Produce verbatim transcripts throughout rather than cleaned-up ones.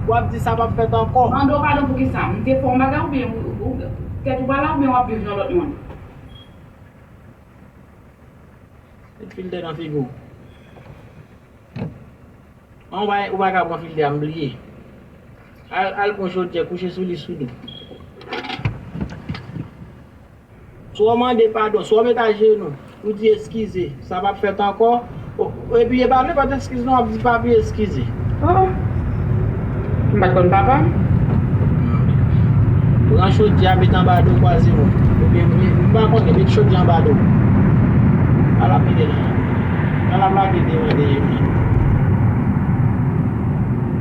W ap di sa p ap fèt ankò. Mande w padon pou kisa? M te fè yon bagay oubyen ou, ou, tèt ou pa la oubyen w ap viv nan lòt mond? Met filtè nan figi w. An, ou pa, ou pa ka pran filtè a, m bliye. Al, al pran chodyè, kouche sou li sou do. Swa w mande padon, swa w met ajenou, ou di eskize, sa p ap fèt ankò. O, epi e pa nenpòt eskiz non, w ap di papi eskize. Oh. M pa t konn papa m. Pran chodyè a, met anba do, kwaze w. Oubyen, m pa konnen, met chodyè anba do. Al ap mete la. Al ap lage devan dèyè m nan.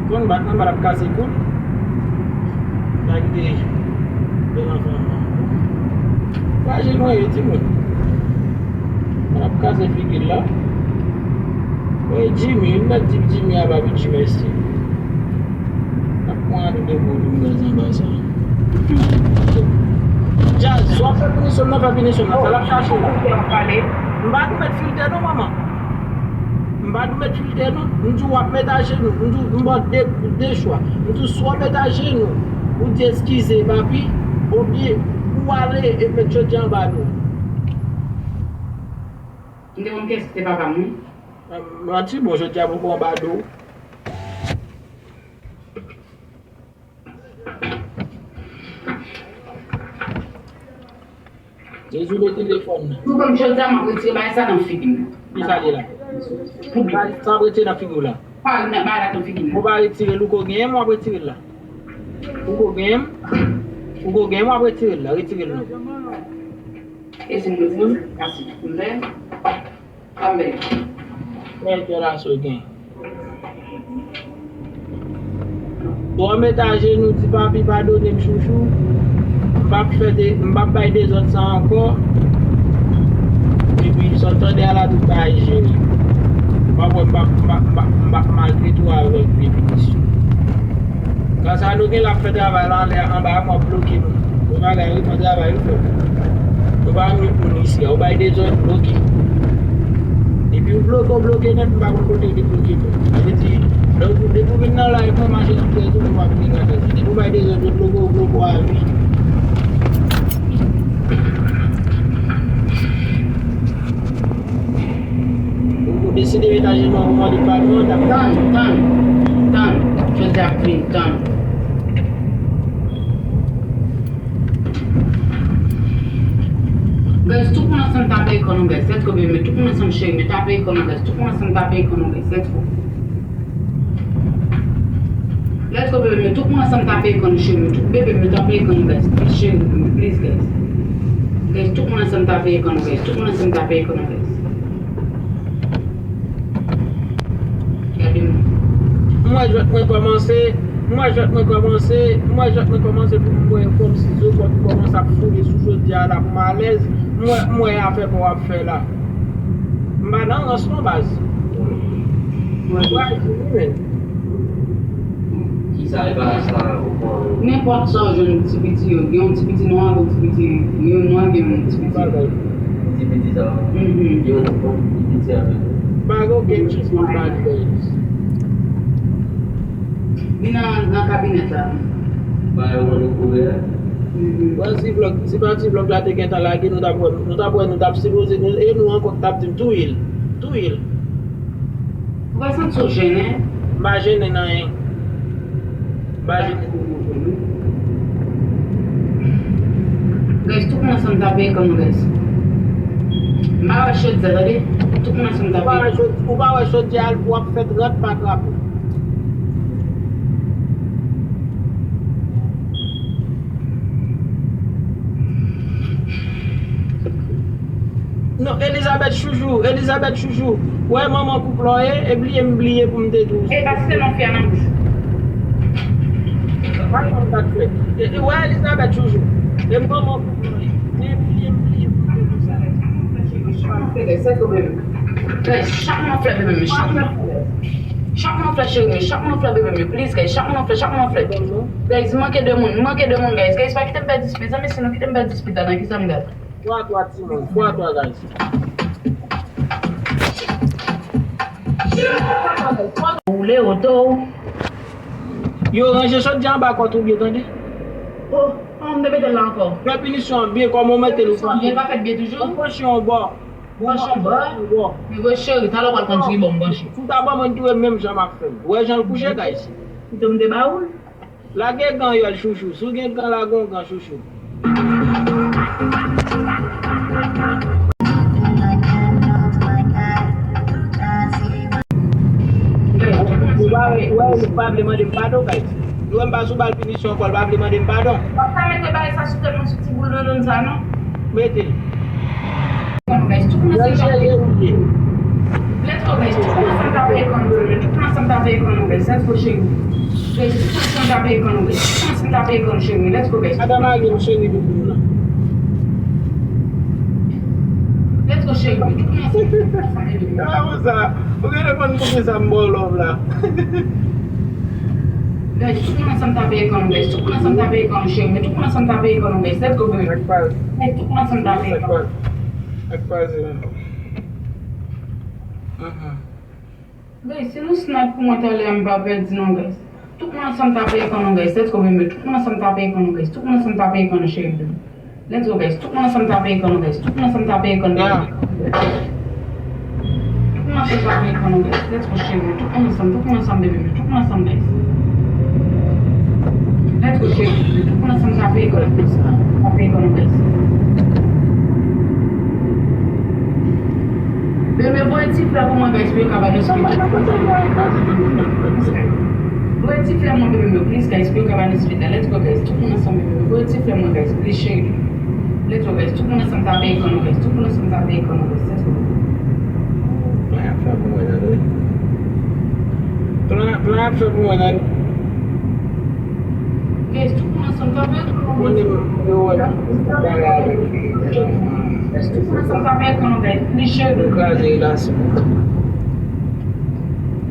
Konn bat nan, bat ap kase kou l. Lage de, de zanfan. Fraje mwen ye, timoun. Bat ap kase figi l la. Oye, Jimmy, m mèt di Jimmy a pa vin Jimmy isi. Ap pran anou de gwo doum nan zanba sa. Jazz, swa fè pinisyon, nan fè pinisyon, nan sa l ap chache la. M pa nou met filtè non, manman. M pa nou met filtè non. M di w ap met ajenou. M di w, m ba w de, de chwa. M di w swa w met ajenou, ou di eskize, papi, oubyen ou ale e met chodyè anba do. M te konn kiyès ki te papa m, wi. Manti, bon, jodi a poko anba do. Jezi, men telefòn nan. Tou kòm jodi a, m ap retire bagay sa nan figi m. Ki sa li la? Pou byen. Sa w ap retire nan figi w la? Pa nan bagay la nan figi m. Ou pa retire l, ou ko genyen m, w ap retire l la. Ou ko genyen m, ou ko genyen m, w ap retire l la, retire l non. E si m retire l, pa si m fè. Amèn. Mèt yo la sou gen. Bon, met ajenou, di papi padone m chouchou. M p ap fè de, m p ap bay dezòd sa ankò. Epi sa w tande a la tout bagay jere. M p ap, m p ap, m p ap, m p ap, m p ap maltrete w avèk vye pinisyon. Gras a nou gen l ap fè travay la anlè a, anba a m w ap bloke nou. Bon bagay wi, bon travay wi frè m. Nou pa met moun isi a, ou bay dezòd, bloke. Depi w bloke, w bloke nèt, m pa konn kote w debloke tou. Sa vle di, lè w, depi w vin nan live mwen, mache sou tèt ou, ou pa vin nan tèt ou. Depi w bay dezòd, yo bloke w, bloke w avi. Ou, ou deside met ajenou an pou mande padon, n ap tann, tann, tann. Jodi ap vin, tann. Guys, tout moun ansanm tape ekran nou, guys. Let's go, baby. Tout moun ansanm, cheri, men tape ekran nou, guys. Tout moun ansanm tape ekran nou, guys. Let's go. Let's go, baby, men tout moun ansanm tape ekran nou, cheri, men tout bebe, men tape ekran nou, guys. Cheri, men please, guys. Guys, tout moun ansanm tape ekran nou, guys. Tout moun ansanm tape ekran nou, guys. Gade m. M wè jwèt mwen kòmanse, m wè jwèt mwen kòmanse, m wè jwèt mwen kòmanse pou m wè kòmsi zo kòm kòmanse ap foule sou jodi a la pou m alèz. M wè, m wè afè pa w ap fè la. M pa nan rans non baz. Mwen pa di wi men. Kisa e pa sa ou pran? Nenpòt sa w jwenn ti piti yo, gen yon ti piti nwa, gen yon ti piti, gen yon nwa, gen yon ti piti. Ti piti sa. Mhm. Gen yon ti piti avè nou. Pa gen okenn chans pou m pa di. Vin nan, nan kabinèt la. Pa yon moun kouvè. Mhm. Wè si vlòg, si pa ti vlòg la te gentan lage, nou t ap wè, nou t ap wè, nou t ap sipoze, nou, e nou ankò k t ap di m touye l. Touye l. Ou pa santi w jennen? M pa jennen nan anyen. M pa jennen. Guys, tout moun ansanm tape ekran nou, guys. M pa wè chodyè, tande. Tout moun ansanm tape. Ou pa wè chod-, ou pa wè chodyè a, w ap fè trant pa trapo. Non, Elizabeth Chouchou, Elizabeth Chouchou. Wè manman koup la w ye, e bliye m bliye pou m te di w. E pa site non fi a nan bouch ou. Wè sa m t ap fè. E, e, wè Elizabeth Chouchou. E manman koup la w ye. E bliye m bliye pou m te di w sa. Guys, chak moun ap fè bebe m, chak moun ap fè. Chak moun ap fè cheri m, chak moun ap fè bebe m, please guys, chak moun ap fè, chak moun ap fè. Guys, manke de moun, manke de moun guys. Guys, pa kite m pèdi spirit, zanmi, si nou kite m pèdi spirit la, nan kisa m gade? Fwa twa timoun, fwa twa guys. Woule oto. Yo ranje sòt di anba kò tou byen tande. Oh, an m te mete l la ankò. Fè pinisyon an byen kòman w mete l ou panche. Byen pa fèt byen toujou. Ou panche yon bò. Panche yon bò. Yon bò. Men vre cheri, talè w pral konn sou ki bò m panche. Si w ta ban mwen tou e menm jan m ap fè l. Ou wè jan l kouche guys. Pito m te ba ou l. Lage gan yòl chouchou. Si w gen gan lage yon gan chouchou. Ou pa wè, ou wè, ou pa vle mande m padon, guys. Nou wè m pa sou bal pinisyon ankò, l pa vle mande m padon. W ap ka mete bagay sa sou tèt mwen, sou ti boul nan donn sa, non? Mete l. Guys, tout moun ansanm ta peye kòb. Let's go, guys. Tout moun ansanm ta peye kòb, bebe. Tout moun ansanm ta peye kòb, guys. Let's go, cheri. Guys, tout moun ansanm ta peye kòb, guys. Tout moun ansanm ta peye kòb, cheri. Let's go, guys. Madam Aline, cheri, doudou la. Let's go, cheri. Tout moun ansanm, tout moun ansanm, bebe. Ah, konsa. Ou genlè konn poukisa m ba w love la. Guys, tout moun ansanm ta peye kòb, guys. Tout moun ansanm ta peye kòb, cheri. Men tout moun ansanm ta peye kòb, guys. Let's go, bebe. Guys, tout moun ansanm ta peye kòb. Sa k pase menm? Mhm. Guys, si nou snipe pou mwen talè a, m pa pèdi non, guys. Tout moun ansanm ta peye kòb nou, guys. Let's go, bebe. Tout moun ansanm ta peye kòb nou, guys. Tout moun ansanm ta peye kòb nou, cheri, bebe. Let's go, guys. Tout moun ansanm ta peye kòb nou, guys. Tout moun ansanm ta peye kòb nou, guys. Tout moun ansanm ta peye kòb nou, guys. Let's go, cheri. Tout moun ansanm, tout moun ansanm, bebe. Tout moun ansanm, guys. Let's go, cheri. Tout moun ansanm ta peye kòb nou, guys. Ta peye kòb nou, guys. Bebe, voye ti flè pou mwen, guys, pou yo ka ba nou speed. Voye ti flè mwen, bebe, please, guys, pou yo ka ba nou speed la. Let's go, guys. Tout moun ansanm, bebe. Voye ti flè mwen, guys, please, cheri. Let's go, guys. Tout moun ansanm ta peye kòb nou, guys. Tout moun ansanm ta peye kòb nou, guys. Let's go. Plan ap fè pou mwen, tande. Plan, plan ap fè pou mwen, tande. Guys, tout moun ansanm ta peye kòb nou, guys. Tout moun ansanm ta peye kòb nou, guys. Please, cheri. Yo kraze relasyon.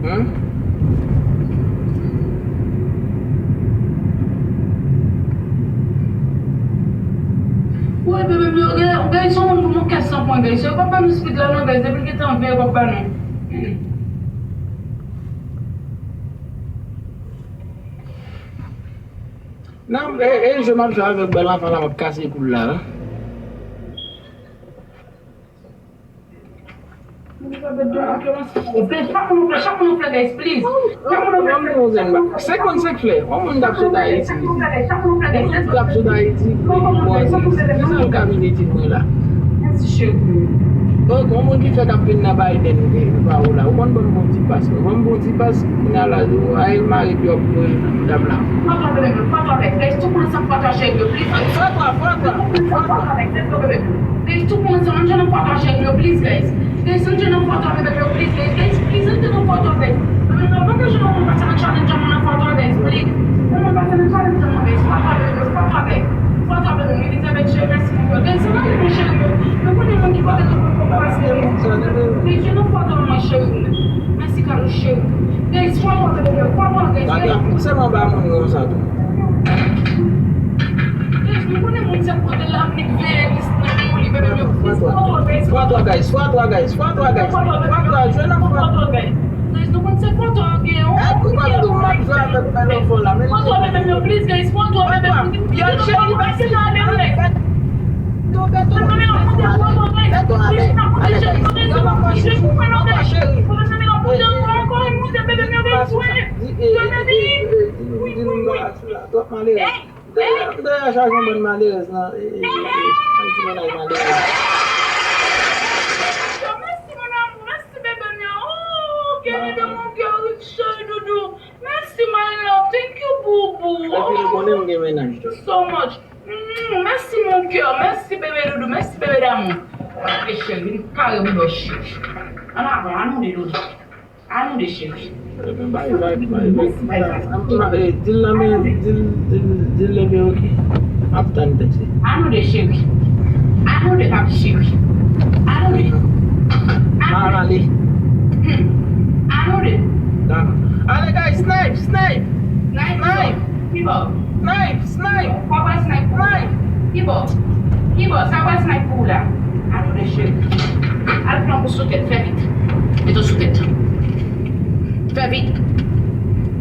Hein? Woy, bebe m yo, gen, gen yon moun pou mwen kè san pwen, guys. Yo p ap ba nou speed la, non, guys. Depi l gentan vle, yo p ap ba nou. Nan, e, e, jwe m ap jwe avèk bèl anfan la, m ap kase koul la, la. Chak moun yon flè, chak moun yon flè, guys, please. Chak moun yon flè, guys. Senkannsenk flè. Yon moun t ap sot Ayiti. Yon moun t ap sot Ayiti. Bon, kisa l ka vin iti mwen la? Mèsi, cheri. Donk, yon moun ki fèk ap vin nan Biden, e, pa ou la. Ou konn ban m bon ti pas. Ban m bon ti pas, kounye a la, ou al mare pyòp mwen, madam la. Fatwa, bebe m yo, fatwa, guys. Guys, tout moun ansanm fatwa, cheri m yo, please. Fatwa, fatwa, fatwa. Guys, tout moun ansanm, ann jwenn nan fatwa, cheri m yo, please, guys. Guys, ann jwenn nan fatwa, bebe m yo, please, guys. Guys, please, ann jwenn nan fatwa, guys. Bebe m yo, pa ka jwenn nan moun pase nan challenge an, mwen nan fatwa, guys, please. Yon moun pase nan challenge an, mwen, guys. Fatwa, bebe m yo, fatwa, guys. Fatwa, bebe m yo, Elizabeth, cheri, mèsi pou yo. Guys, sa va rive, cheri m yo. Yo konnen moun ki kote ke mwen pase. Guys, jwenn nan fatwa, mwen, cheri m yo. Mèsi, Kalou, cheri. Guys, fatwa, bebe m yo, fatwa, guys. Gade, pouse m anba moun konsa tou. Guys, nou konnen moun se kote l ap veye lis nan pou li, bebe m yo. Fatwa, guys, fatwa, guys, fatwa, guys, fatwa, jwenn nan fatwa. Guys, nou konn se fatwa gen yon. E, ou konn tou m ap jwe avèk bèl anfan la, men fatwa, bebe m yo, please, guys, fatwa, bebe m yo. Yo, cheri, pase la, bebe. Yo, beto, beto, ale, ale, ale, guys, yo nan kò chouchou, nan kò cheri. Di, e, e, e, e, e, di nou bagay sou la, twòp malerèz. Dèyè, dèyè chaje yon bann malerèz nan, e, e, e, e, yon ti mennaj malerèz. Mèsi, mon amour, mèsi, bebe m yo. Oh, qué lindo, mon cœur, cheri doudou. Mèsi, my love. Thank you, boubou. Epi nou konnen m gen mennaj tou. Thank you so much. Mm, mèsi, mon cœur. Mèsi, bebe doudou. Mèsi, bebe d'amour. Ok, cheri, vin kare m bò, cheri. Ann avan, ann nou de doudou. Ann nou de cheri. Bay, bay, bay, bay. E, di l nan men, di l, di l, di l leve, ok. M ap tann tèks li. Ann nou de cheri. Ann nou de papi cheri. Ann nou de. Ann nou de. Ale. Hmm. Ann nou de. Dakò. Ale, guys, snipe, snipe. Snipe. Snipe. Ki bò? Snipe, snipe. Papa snipe. Snipe. Ki bò? Ki bò? Sa pa snipe pou ou la. Ann nou de cheri. Al pran pou sou tèt, fè vit. Mete w sou tèt. Fè vit.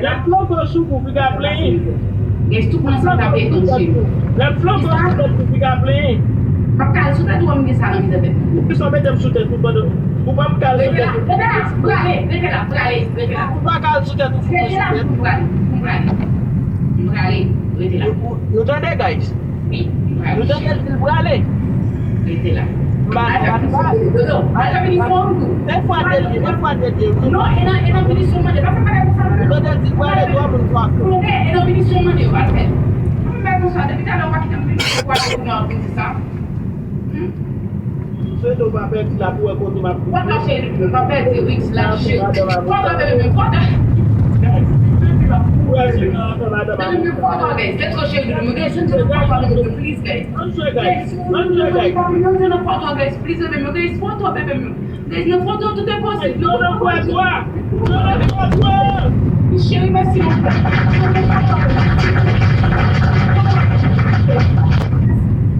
Lè m flonko sou kou, piga plenyen. Guys, tout moun ansanm tape konn cheri. Lè m flonko sou tèt ou, piga plenyen. M ap kal sou tèt ou, m gen sa nan mizè tèt mwen. Poukisa w mete m sou tèt ou pandan ou pa m kal sou tèt ou? Rete la, rete la, m prale, rete la, m prale, rete la. Ou pa kal sou tèt ou, fouke sou tèt. Rete la, m prale, m prale, m prale, rete la. Nou tande, guys? Wi, m prale. Nou tande l di l prale. Rete la. Al fè pinisyon pou li, Dodo. Al fè pinisyon pou li. Defwa de dye, defwa de dye. Non, e nan, e nan pinisyon mande. Pa fè bagay konsa, non. Ou tande l di l prale, twa moun fwa. Ou tande, e nan pinisyon mande yo, al fè l. Pa fè bagay konsa, depi talè ou pa kite m vin pou al pou mwen ap vin di sa. Hmm? M swete w pa pèdi la pou wè kote m ap. Fwa twa cheri, pa pèdi, Rix la cheri. Fwa twa bebe, fwa twa. Bebe, fwa twa, guys. Let's go, cheri, doudou. Guys, let's go, fwa twa, bebe, please, guys. Ann jwe, guys. Ann jwe, guys. Ann jwe nan fwa twa, guys. Please, bebe, guys, fwa twa, bebe. Guys, nan fwa twa, tout est possible. Nan fwa twa. Nan fwa twa. Cheri, mèsi, mon frè.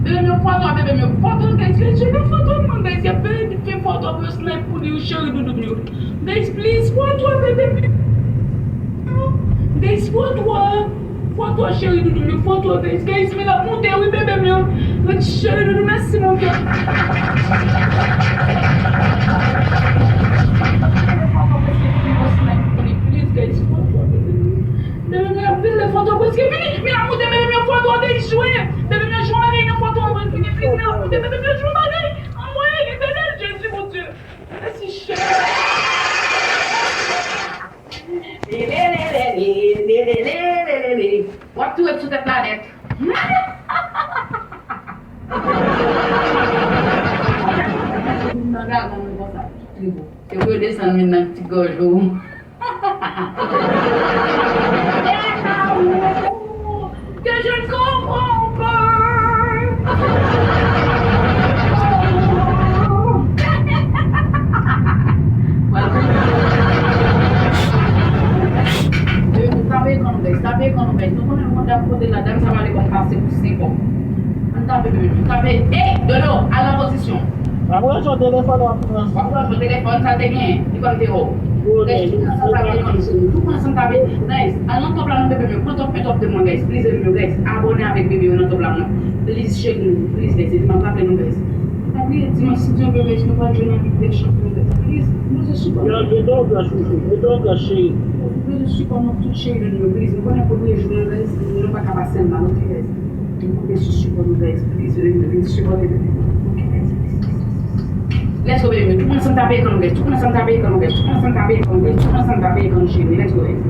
Bebe, fwa twa, bebe, fwa twa, guys. Guys, jwe nan fwa twa, mwen, guys. Y ap bebe. Fè fwa twa pou yo snipe pou li, cheri doudou m yo. Guys, please, fwa twa, bebe m yo. Guys, fwa twa. Fwa twa, cheri doudou m yo. Fwa twa, guys. Guys, men l ap monte, wi, bebe m yo. Ret cheri doudou, mèsi, mon kè. Fwa twa, guys, fwa twa, bebe m yo. Bebe m yo, ap vin lè fwa twa, prèske fini. Men l ap monte, bebe m yo, fwa twa, guys, jwe. Bebe m yo, jwe yon bagay nan fwa twa, anvan l fini, please, men l ap monte, bebe m yo, jwe yon bagay. Anmwey, Letènèl, Jezi, Bondye. Mèsi, cheri. Lelelelele, lelelelele. W ap tou ret sou tèt la nèt. Nan gagan mwen konsa, tribou. Se pou yo desann men nan ti gòj ou. Que je ne comprends pas. Tape ekran nou, guys. Tape ekran nou, guys. Nou konnen nou konn ap kote la, dam sa pale konn pase pou senk òm. Ann tape, bebe, nou tape. Ey, Dodo, al nan pozisyon. Apre jwe telefòn w ap pran. W ap pran jwe telefòn, sa te gen. Li konn te wè w. Guys, tout moun ansanm tape ekran nou, cheri. Tout moun ansanm tape. Guys, al nan top la non, bebe m yo. Pran top, men top de mwen, guys. Please, bebe m yo, guys. Abòne avèk bebe yo nan top la non. Please, cheri m yo. Please, guys. Epi m ap raple nou, guys. Pa bliye dimanch, si Dye vle, guys, nou pral jwe nan Lig dè Chanpyon, guys. Please, nou bezwen sipò nou. Yo, yo, yo, chouchou. Yo, yo, yo, cheri. Nou bezwen sipò nou tout, cheri m yo. Please, nou konnen premye jou nou, guys. Nou pa ka pase l mal, ok, guys? Nou bezwen sipò nou, guys. Please, vin, vin sipòte nou. Ok, guys, please, please, please, please. Let's go, baby. Tout moun ansanm tape ekran nou, guys. Tout moun ansanm tape ekran nou, guys. Tout moun ansanm tape ekran nou, guys. Tout moun ansanm tape ekran nou, cheri. Let's go, guys.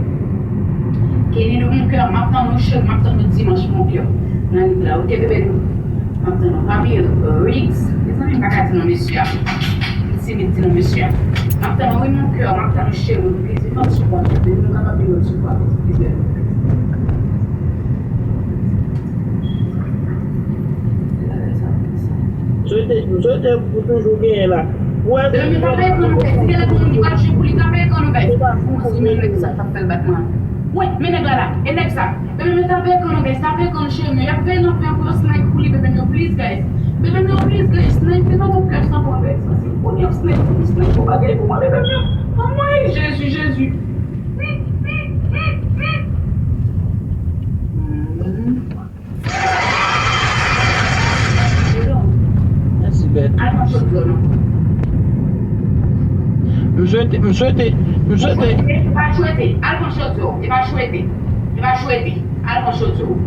Kenny de mon cœur, m ap tann nou, cheri. M ap tann nou dimanch, mon cœur. Nan lig la, ok, bebe nou. M ap tann nou. Papi, Riggs. Mezanmi, m pa ka di non mesye a. Li di non, mesye. M ap tann, wi, mon cœur, m ap tann, cheri, wi, pliz, vin ban m sipò, pliz, nou kapab vin ban m sipò, pliz, pliz. Swete, swete pou toujou genyen la. Ou wè, depi m tape ekran nou, guys, si gen lè pou moun ki pa jwe pou li, tape ekran nou, guys. Ou si menm nèg sa k ap fè l bat mwen. Wi, men nèg la la. E nèg sa. Bebe m yo tape ekran nou, guys, tape ekran nou, cheri m yo. Y ap veye nan fen pou yo snipe pou li, bebe m yo, please, guys. Bebe m yo, please, guys, snipe nan tout kè san pran, guys. Paske pou y ap snipe pou li, snipe pou bagay pou mwen, bebe m yo. Anmwey, Jezi, Jezi. Mèsi, bèt. Al pran chòt yo, non. M swete, m swete, m swete. E pa chwete, al pran chòt yo. E pa chwete, e pa chwete. Al pran chòt yo.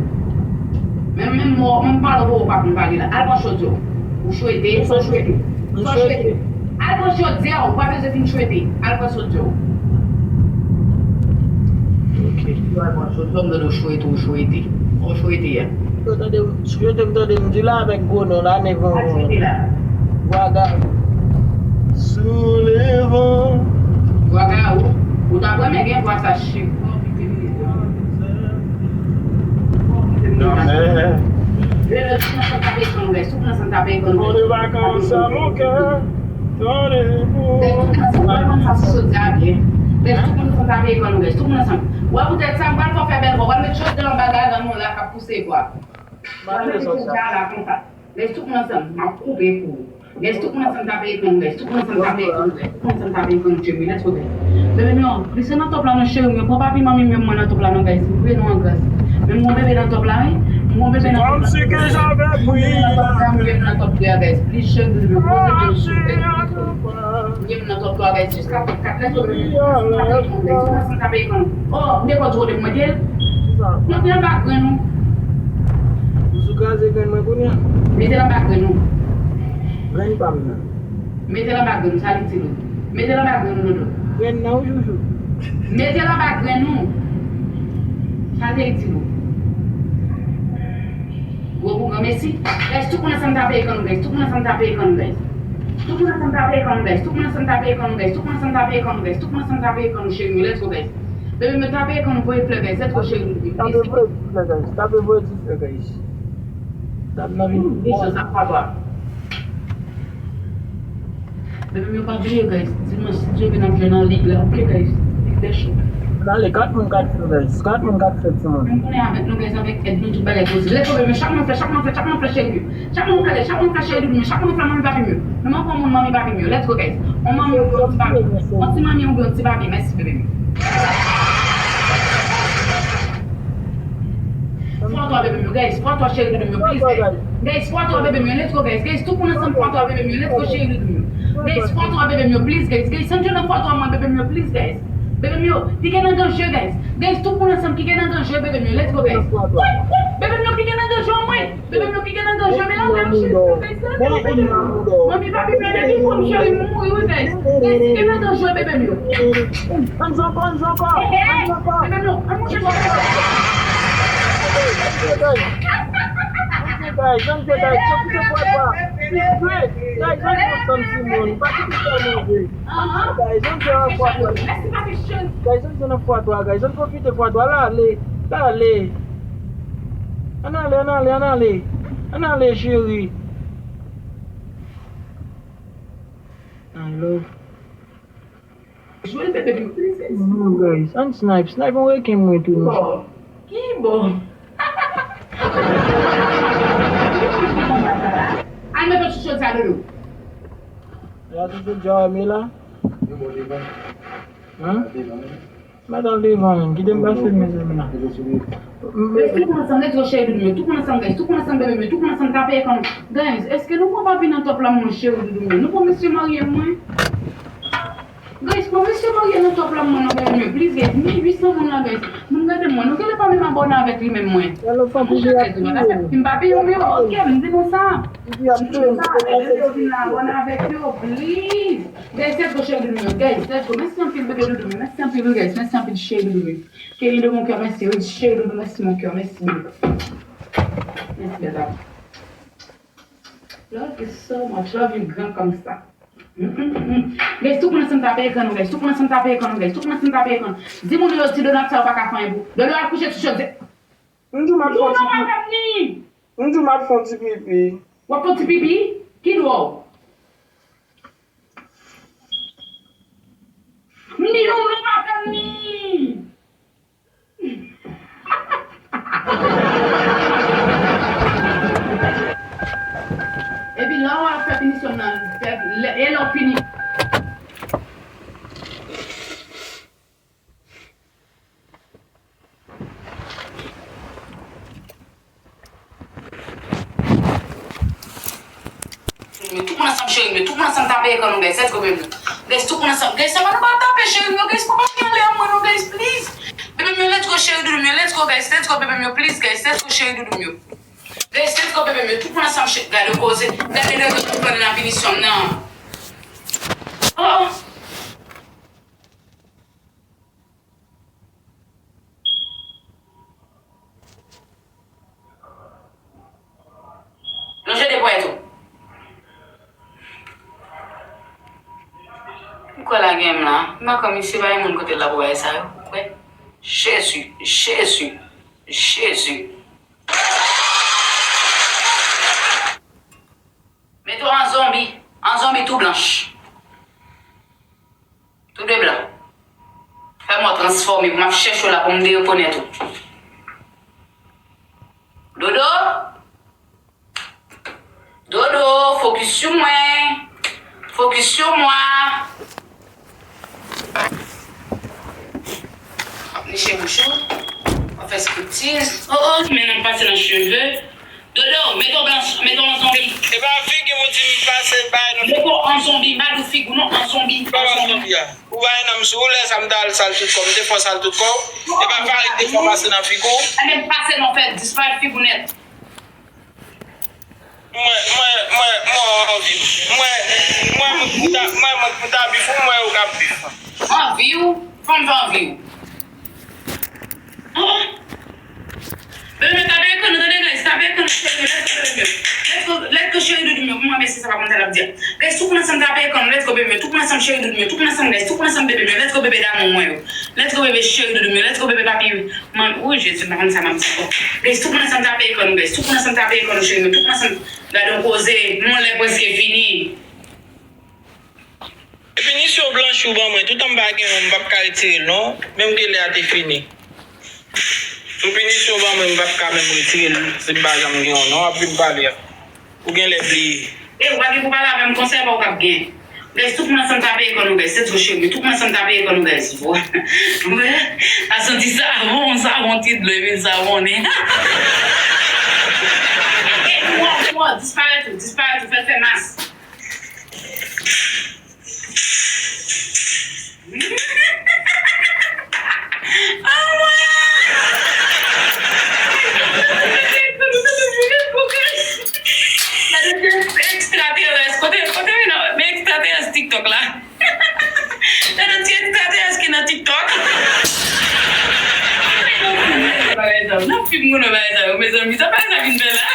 Menm, menm mò, menm pale w pa konn pale la. Al pran chòt yo. Ou chwete, san chwete. San chwete. Al pran chòt yo, ou pa bezwen fin chwete. Al pran chòt yo. Ok. Yo al pran chòt yo, m tande w chwete, ou chwete. Ou chwete a. Yo tande m chwete, m tande m di la avèk gwo non la, nèg. Al chwete la. Vwa Garou. Sou le van. Vwa Garou. Ou ta vrèman gen vwa sa chik. Nan mè. Rele tout ansanm tape ekran nou, guys. Tout ansanm tape ekran nou, guys. Pour les vacances à mon cœur, dans les bouts. Guys, tout ansanm, pa konn sa sou chaudière byen. Guys, tout ansanm tape ekran nou, guys. Tout ansanm. Wè poutèt sa, m pral fè bèl vwa. W al met chaudière anba gagan nou la k ap pouse vwa. W al met chaudière la konsa. Guys, tout moun ansanm, m ap koupe pou ou. Guys, tout moun ansanm tape ekran nou, guys. Tout moun ansanm tape ekran nou, guys. Tout moun ansanm tape ekran nou, cheri. Let's go, guys. Bebe m yo, li se nan top la non, cheri m yo. Pran papi manmi m yo, mwen nan top la non, guys. M priye nou an gras. Men m gon bebe nan top la, wi. M gon bebe nan top la. M gon bebe nan top la, m gon bebe nan top la, guys. Please, cheri m yo. Poze bebe m, cheri m yo. M nan top twa, guys, jiska top kat. Let's go, baby. Tout moun ansanm tape ekran nou. Oh, m te kwè w di kote pou mete l. Mete l anba grenn ou. Ou sou kraze grenn mwen kounye a? Mete l anba grenn ou. Grenn pa m nan. Mete l anba grenn ou, sa l itil ou? Mete l anba grenn ou, Dodo. Grenn nan ou, Joujou? Mete l anba grenn ou. Sa l te itil ou? Gwo boug, mèsi. Guys, tout moun ansanm tape ekran nou, guys. Tout moun ansanm tape ekran nou, guys. Tout moun ansanm tape ekran nou, guys. Tout moun ansanm tape ekran nou, guys. Tout moun ansanm tape ekran nou, guys. Tout moun ansanm tape ekran nou, cheri m yo. Let's go, guys. Bebe m yo, tape ekran nou, voye flè, guys. Let's go, cheri m yo. Tape voye ti flè, guys. Tape voye ti flè, guys. Dam nan vin. Vin, sa, sa, kwa, kwa. Bebe m yo pa bliye, guys. Dimanch, si Dye vle, n ap jwe nan lig la, ok, guys? Lig dè cho. N ale, kat moun, kat fè, guys. Kat moun, kat fè, timoun. M konnen avèk nou, guys, avèk èd nou, tout bagay posib. Let's go, bebe m yo, chak moun fè, chak moun fè, chak moun fè, cheri m yo. Chak moun fè, chak moun fè, cheri doudou m yo. Chak moun fè, manmi papi m yo. Nou manke yon moun, manmi papi m yo. Let's go, guys. On manmi, on ti papi. On ti manmi, on ti papi. Mèsi, bebe m yo. Fwa twa, bebe m yo, guys. Fwa twa, cheri doudou m yo, please, guys. Guys, fwa twa, bebe m yo, let's go, guys. Guys, tout moun ansanm, fwa twa, bebe m yo, let's go, cheri doudou m yo. Guys, fwa twa, bebe m yo, please, guys. Guys, Sandro nan fwa twa mwen, bebe m yo, please, guys. Bebe m yo, li gen nan danje, guys. Guys, tout moun ansanm ki gen nan danje, bebe m yo, let's go, guys. Woy, woy, bebe m yo ki gen nan danje, mwen. Bebe m yo ki gen nan danje, men la, men cheri, guys, la, bebe m yo. Manmi, papi, men depi fò m cheri m mouri, wi, guys. Guys, ki gen nan danje, bebe m yo. Ann jwe ankò, ann jwe ankò. Ann jwe ankò. Bebe m yo, ann mouche twò. Ann jwe, guys. Ann jwe, guys. Ann jwe, guys. Pwofite fwa twa. Guys, ann jwe ansanm, timoun. Pa kite sèlman jwe. Ann jwe, guys. Ann jwe nan fwa twa. Mèsi, papi, cheri. Guys, ann jwe nan fwa twa, guys. Ann pwofite fwa twa. L ale. L ale. Ann ale, ann ale, ann ale. Ann ale, cheri. I love. Jwe l, bebe m yo, please, guys. Non, guys. Ann snipe. Snipe yon reken mwen tou, non. Ki bò? Al met yon ti chòt sa, Dodo. La, tout chòt sa, men la. Hein? Mèt al devan, menm. Kite m pase, mezanmi, la. Guys, tout moun ansanm, let's go, cheri doudou m yo. Tout moun ansanm, guys. Tout moun ansanm, bebe m yo. Tout moun ansanm, tape ekran nou. Guys, èske nou pran papi nan top la, mwen, cheri doudou m yo? Nou pran mesye marye mwen? Guys, pran mesye marye nan top la, mwen, non, bebe m yo. Please, guys. Mil uit san moun la, guys. Moun gade mwen. Nou genlè pa menm abòne avèk li menm, mwen. Mouche, guys, mwen. M pa peye w, yo. Ok, m di nou sa. M di nou sa. Bebe m yo, vin la abòne avèk yo, please. Guys, let's go, cheri doudou m yo. Guys, let's go. Mèsi anpil, bebe doudou m yo. Mèsi anpil, wi, guys. Mèsi anpil, cheri doudou m yo. Chérie de mon cœur, mèsi, wi, chérie de, mèsi, mon cœur, mèsi, bebe. Mèsi, bebe. Love you so much, love you gran kòmsa. Guys, tout moun ansanm tape ekran nou, guys. Tout moun ansanm tape ekran nou, guys. Tout moun ansanm tape ekran nou. Di moun yo, di Dodo ap fè yo pa ka fè anyen pou. Dodo al kouche sou chodyè. M di w m ap fè yon ti pipi. M di w m ap fè yon ti pipi. W ap fè yon ti pipi? Ki dlo? M di nou, nou pa fè m ni. Epi lè w ap fè pinisyon nan, fè, lè, e lè w fini. Men tout moun ansanm cheri m yo, tout moun ansanm tape ekran nou, guys, let's go, baby. Guys, tout moun ansanm, guys, sèlman nou pa tape cheri m yo, guys, papa vin anlè mwen non, guys, please. Baby m yo, let's go, cheri doudou m yo, let's go, guys, let's go, baby m yo, please, guys, let's go, cheri doudou m yo. Guys, let's go, baby m yo, tout moun ansanm cheri, gade koze, gade lè nou pran nan pinisyon m nan. Oh. Nou jete pwèt ou. Ou kwè la gen m la? M pa kwè misye pa gen moun kote l la pou bagay sa yo. Ou kwè? Jezi, Jezi, Jezi. Mete w an zonbi, an zonbi tou blanch. Tou de blan. Fè mò transfòme pou m ap chèche w la pou m derekonèt ou. Dodo? Dodo, fokis sou mwen. Fokis sou mwen. W ap niche bouch ou. W ap fè striptiz. Oh, oh, men nan pase nan cheve. Dodo, mete w blan, mete w an zonbi. E pa figi m ou di m pase bay nan. Mete w an zonbi, m pa di w figi w non, an zonbi. Pa an zonbi a. Ou bay nan m sou ou, lè sa m ta al sal tout kò m, m te fè w sal tout kò w. E pa farik te fè w pase nan figi w. Ebyen pase non, fè disparèt figi w nèt. Mwen, mwen, mwen, mwen anvi w. Mwen, mwen, mwen, mwen, mwen, mwen ta bif ou, mwen ou ka bif. Anvi w? Kòman fè anvi w? Oh, oh. Bebe, tape ekran nou, tande, guys. Tape ekran nou, cheri, let's go, bebe. Let's go, let's go, cheri doudou m yo. Mwen, mesye, sa pa konn sa l ap di a. Guys, tout moun ansanm tape ekran nou, let's go, bebe. Tout moun ansanm, cheri doudou m yo. Tout moun ansanm, guys. Tout moun ansanm, bebe m yo. Let's go, bebe damou mwen yo. Let's go, bebe cheri doudou m yo. Let's go, bebe papi. Man, wi, Jezi, m pa konn sa m ap di ankò. Guys, tout moun ansanm tape ekran nou, guys. Tout moun ansanm tape ekran nou, cheri m yo. Tout moun ansanm, gade yon koze. Mon lè prèske fini. Pinisyon blanchi w ban mwen, toutan m pa gen yon, m p ap ka retire l non, menm ke lè a te fini. Yon pinisyon w ban mwen, m p ap ka menm retire l, si m pa janm gen yon non, w ap vin pale a. Ou genlè bliye. E ou pa gen pou pale avè m konsa, e pa ou k ap gen. Guys, tout moun ansanm tape ekran nou, guys, let's go cheri, tout moun ansanm tape ekran nou, guys. Vwè, a santi savon, savon ti dlo, epi savon nen. E ou, ou, disparèt ou, disparèt ou, fè l fè mas. Gade ti ekstraterès. Kote, kote vin nan? Men ekstraterès TikTok la. Gade ti ekstraterès ki nan TikTok. Nan fim moun wè bagay sa yo, mezanmi, sa bagay sa vin fè la?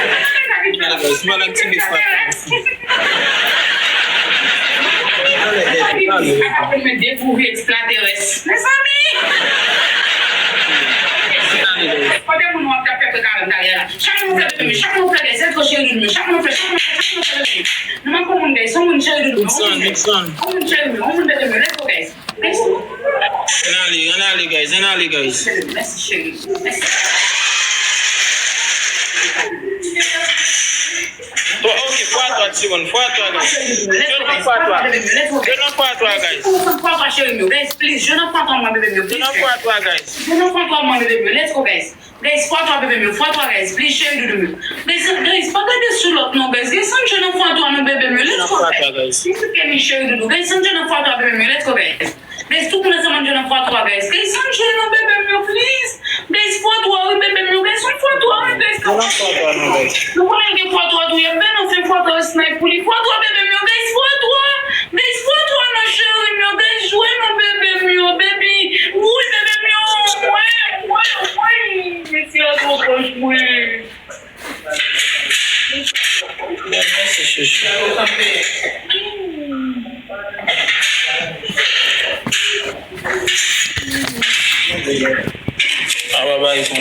Sa bagay sa vin fè la? Sa bagay sa vin fè la? Aprann mwen dekouvri ekstraterès. Mezanmi! Kote moun w ap t ap fè prekarant talè a la? Chak moun fè bebe m yo, chak moun fè guys, let's go cheri doudou m yo, chak moun fè, chak moun fè, chak moun fè bebe m yo. Nou manke yon moun guys, yon moun cheri doudou m yo, yon moun cheri m yo, yon moun bebe m yo, let's go guys. Ann ale, ann ale, guys, ann ale, guys. Mèsi, cheri. Mèsi. Bon, ok, fwa twa, timoun, fwa twa, guys. Yo nan fwa twa. Yo nan fwa twa, guys. Fwa twa, cheri m yo, guys, please. Yo nan fwa twa, mwen, bebe m yo, please. Yo nan fwa twa, guys. Yo nan fwa twa, mwen, bebe m yo. Let's go, guys. Guys, fwa twa, bebe m yo, fwa twa, guys. Please, cheri doudou m yo. Guys, guys, pa gade sou lòt non, guys. Guys, ann jwe nan fwa twa non, bebe m yo. Let's go, guys. Guys, ann jwe nan fwa twa, bebe m yo. Let's go, guys. Guys, tout moun ansanm ann jwe nan fwa twa, guys. Guys, ann jwe nan bebe m yo, please. Guys, fwa twa wi, bebe m yo. Guys, ann fwa twa wi, guys. Nou konnen l gen fwa twa tou, y ap bèl anfen fwa twa yo snipe pou li. Fwa twa, bebe m yo. Guys, fwa twa. Guys, fwa twa non, cheri m yo. Guys, jwe non, bebe m yo. Baby. Wi, bebe m yo. Mwen, mwen, mwen. Mesye a twò pwòch mwen. Bon, mèsi, cheri.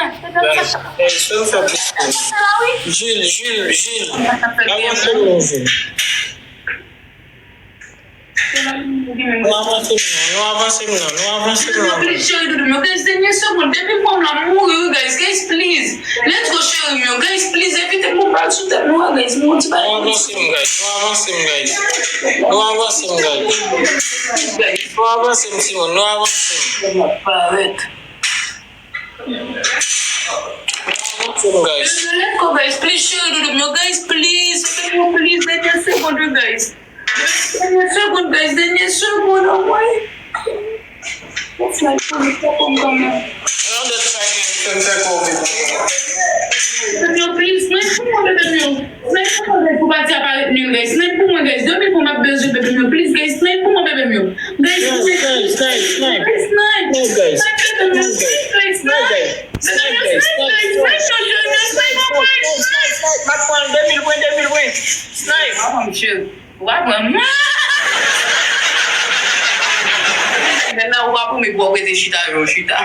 Guys, guys, fè m fè plis. Jil, Jil, Jil. Avanse m non, Jil. Nou avanse m non, nou avanse m non, nou avanse m non. Please, cheri doudou m yo, guys, dènye segonn, depi m pran la, m mouri wi, guys, guys, please. Let's go, cheri m yo, guys, please, evite m pou bal sou tèt nou, guys, m yon ti bagay. Nou avanse m, guys, nou avanse m, guys. Nou avanse m, guys. Nou avanse m, timoun, nou avanse m. Parèt. Let's go, guys. Please, cheri doudou m yo, guys, please. Please, dènye segonn wi, guys. Dènye segonn, guys, dènye segonn, anmwey. Let's go, guys, please, snipe pou mwen, bebe m yo. Snipe pou mwen, guys, pou pati a parèt nil, guys. Snipe pou mwen, guys. De mil pou m ap bezwen, bebe m yo. Please, guys, snipe pou mwen, bebe m yo. Guys, snipe, snipe, snipe, snipe. Snipe, guys. Snipe, bebe m yo. Snipe, guys. Snipe, guys. Snipe, guys. Snipe, snipe, snipe, snipe, snipe, snipe. M ap pran de mil pwen, de mil pwen. Snipe. Ou pa pran mwen. Men nan ou pa pou mwen pou w rete chita, yo, chita.